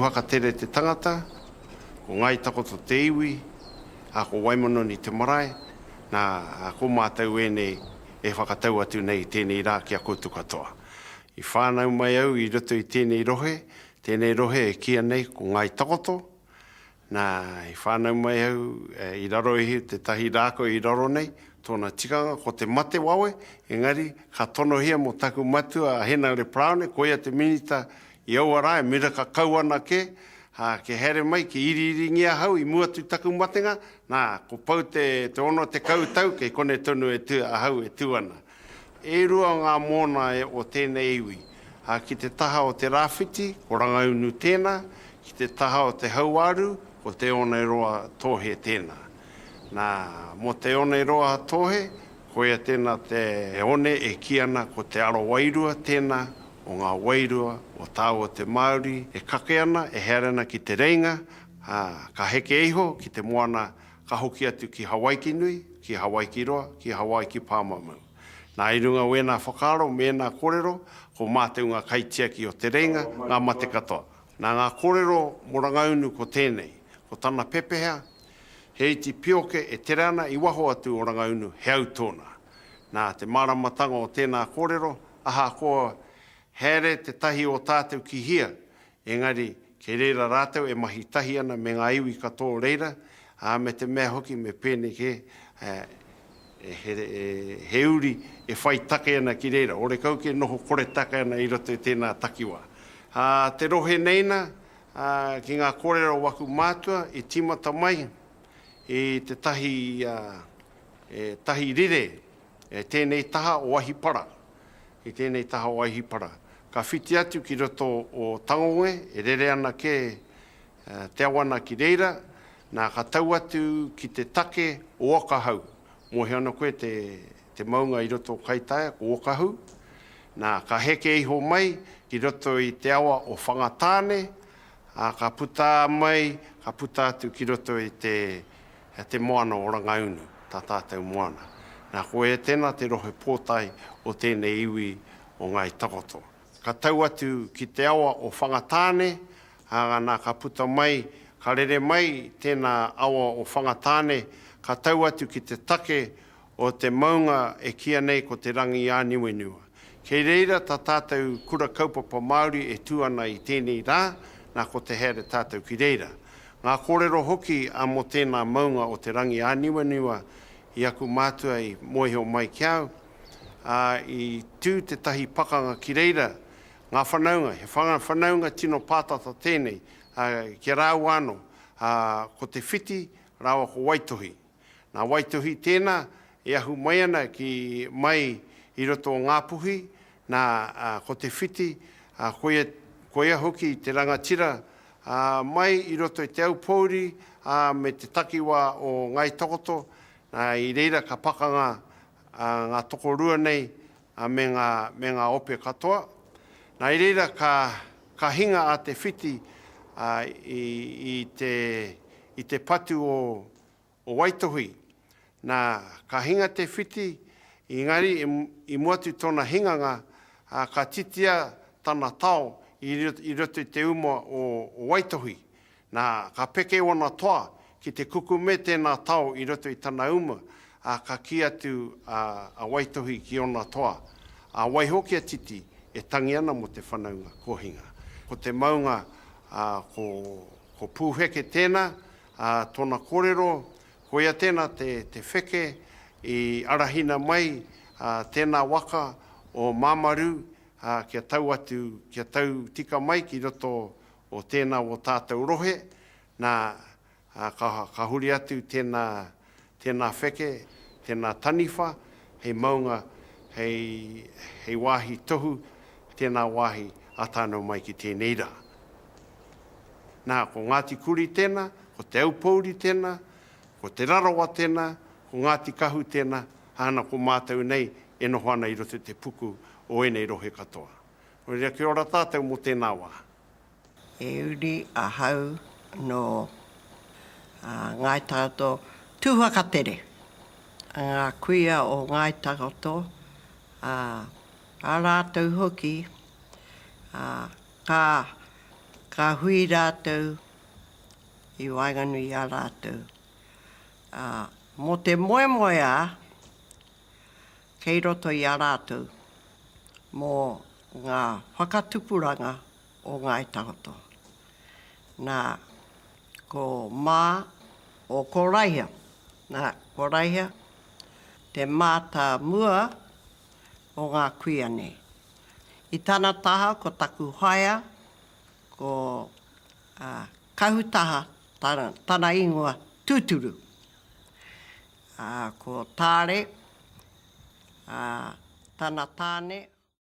Tūhakatere te tangata, ko Ngāi Takoto te iwi, ā, ko Waimanoni te marae, nā, ko mātou ēnei e whakatau atu nei i tēnei rā ki a koutou katoa. I whānau mai au i roto i tēnei rohe, tēnei rohe e kīia nei ko Ngāi Takoto, nā, i whānau mai au i raro iho tētahi rākau i raro nei, tōna tikanga ko te mate wawe, engari ka tonohia mō taku matua a Henare Paraone, koia te minita I aua rā e miraka kau ana kē, ā, kia haere mai, ki iriiringia ahau i mua atu i taku matenga, nā, ko pau te, te 60 tau kei konei tonu e tū, ahau e tū ana. E rua ngā mōna e, o tēnei iwi, ā, ki te taha o te rāwhiti, ko Rangaunu tēnā, ki te taha o te hauāru, ko Te Oneroa Tōhe tēnā. Nā, mō Te Oneroa Tōhe, koia tēnā te one e kī ana ko Te Arawairua tēnā, o ngā wairua o tāua te Māori e kake ana, e haere ana ki Te Reinga, ā, ka heke iho ki te moana, ka hoki atu ki Hawaiki-nui, ki Hawaiki-roa, ki Hawaiki-pāmaumau. Nā, i runga o ēnā whakaaro me ēnā kōrero, ko mātou ngā kaitiaki o Te Reinga, ngā mate katoa. Nā ngā kōrero mō Rangaunu ko tēnei, ko tana pepeha, He iti pioke e tere ana i waho atu o Rangaunu, he au tōna. Nā te māramatanga o tēnā kōrero, Ahakoa haere te tahi o tātou ki hia, engari kei reira rātou e mahi tahi ana me ngā iwi katoa o reira, ā, me te mea hoki me pēnei kē, he, he uri e whai take ana ki reira, horekau kē noho koretake ana i roto i tēnā takiwā. Ā, te rohe nei nā, ā, ki ngā kōrero o aku mātua i tīmata mai i tētahi, ā, tahi rire E tēnei taha o Ahipara, i tēnei taha o Ahipara. Ka whiti atu ki roto o Tangonge, e rere ana kē te awana ki reira, nā ka tau atu ki te take o Okahau. Mōhio ana koe te, te maunga i roto o Kaitaia, ko Okahau. Nā, ka heke iho mai ki roto i te awa o Whangatāne, ā, ka puta mai, ka puta atu ki roto i te, He te moana o Rangaunu, tā tātou moana. Nā, ko ea tēnā te rohe pōtae o tēnei iwi o Ngāi Takoto. Ka tau atu ki te awa o Whangatāne, ā, nā, ka puta mai, ka rere mai tēnā awa o Whangatāne, ka tau atu ki te take o te maunga e kīia nei ko Te Rangiāniwaniwa. Kei reira tā tātou kura kaupapa Māori e tū ana i tēnei rā, nā ko te haere tātou ki reira. Ngā kōrero hoki a mō tēnā maunga o Te Rangiāniwaniwa i aku mātua i mōhio mai ki au, ā, i tū tētahi pakanga ki reira, ngā whanaunga, he whanaunga tino pātata tēnei, ā, ki a rāua anō, ā, ko Te Whiti rāua ko Waitohi. Nā Waitohi tēnā e ahu mai ana ki mai i roto o Ngāpuhi, nā, ko Te Whiti, ā, koia, koia hoki te rangatira, ā, mai i roto i Te Aupōuri, ā, me te takiwā o Ngāi Takoto, nā, i reira ka pakanga, ā, ngā tokorua nei, ā, me ngā, me ngā ope katoa. Nā, i reira ka, ka hinga a Te Whiti, ā, i, i te, i te patu o, o Waitohi. Nā, ka hinga te whiti, engari i mua atu tōna hinganga, ā, ka titia tana tao i i roto i te uma o o Waitohi. Nā, ka peke ōna toa ki te kukume tēnā tao i roto i tana uma, ā, ka kī atu a a Waitohi ki ōna toa, Ā, waiho kia titi, e tangi ana mō te whanaunga kohinga. Ko te maunga, ā, ko, ko Pūheke tēnā, Ā, tōna kōrero, koia tēnā te, te wheke i arahina mai, ā, tēnā waka o Māmaru, ā, kia tau atu, kia tau tika mai ki roto o tēnā o tātou rohe, nā, ā, ka, ka huri atu tēnā, tēnā wheke, tēnā taniwha, hei maunga, hei, hei wāhi tohu, tēnā wāhi ā tānau mai ki tēnei rā. Nā, ko Ngāti Kuri tēnā, ko Te Aupōuri tēnā, ko Te Rarawa tēnā, ko Ngāti Kahu tēnā, āna ko mātou nei e noho ana i roto i te puku o ēnei rohe katoa. Nō reira, kia ora tātou mō tēnā wā. He uri ahau nō Ngāi Takoto Tūwhakatere, ngā kuia o Ngāi Takoto, ā, ā rātou hoki, ā, Ka, Ka hui rātou i waenganui i a rātou. Ā, mō te moemoeā kei roto i a rātou mō ngā whakatupuranga o Ngāi Takoto. Nā, ko Mā o ko Raiha. Nā, ko Raiha te mātāmua o ngā kuia nei. I tana taha ko taku whaea, ko Kahutaha tana ingoa tūturu. Ko Taare tana tāne.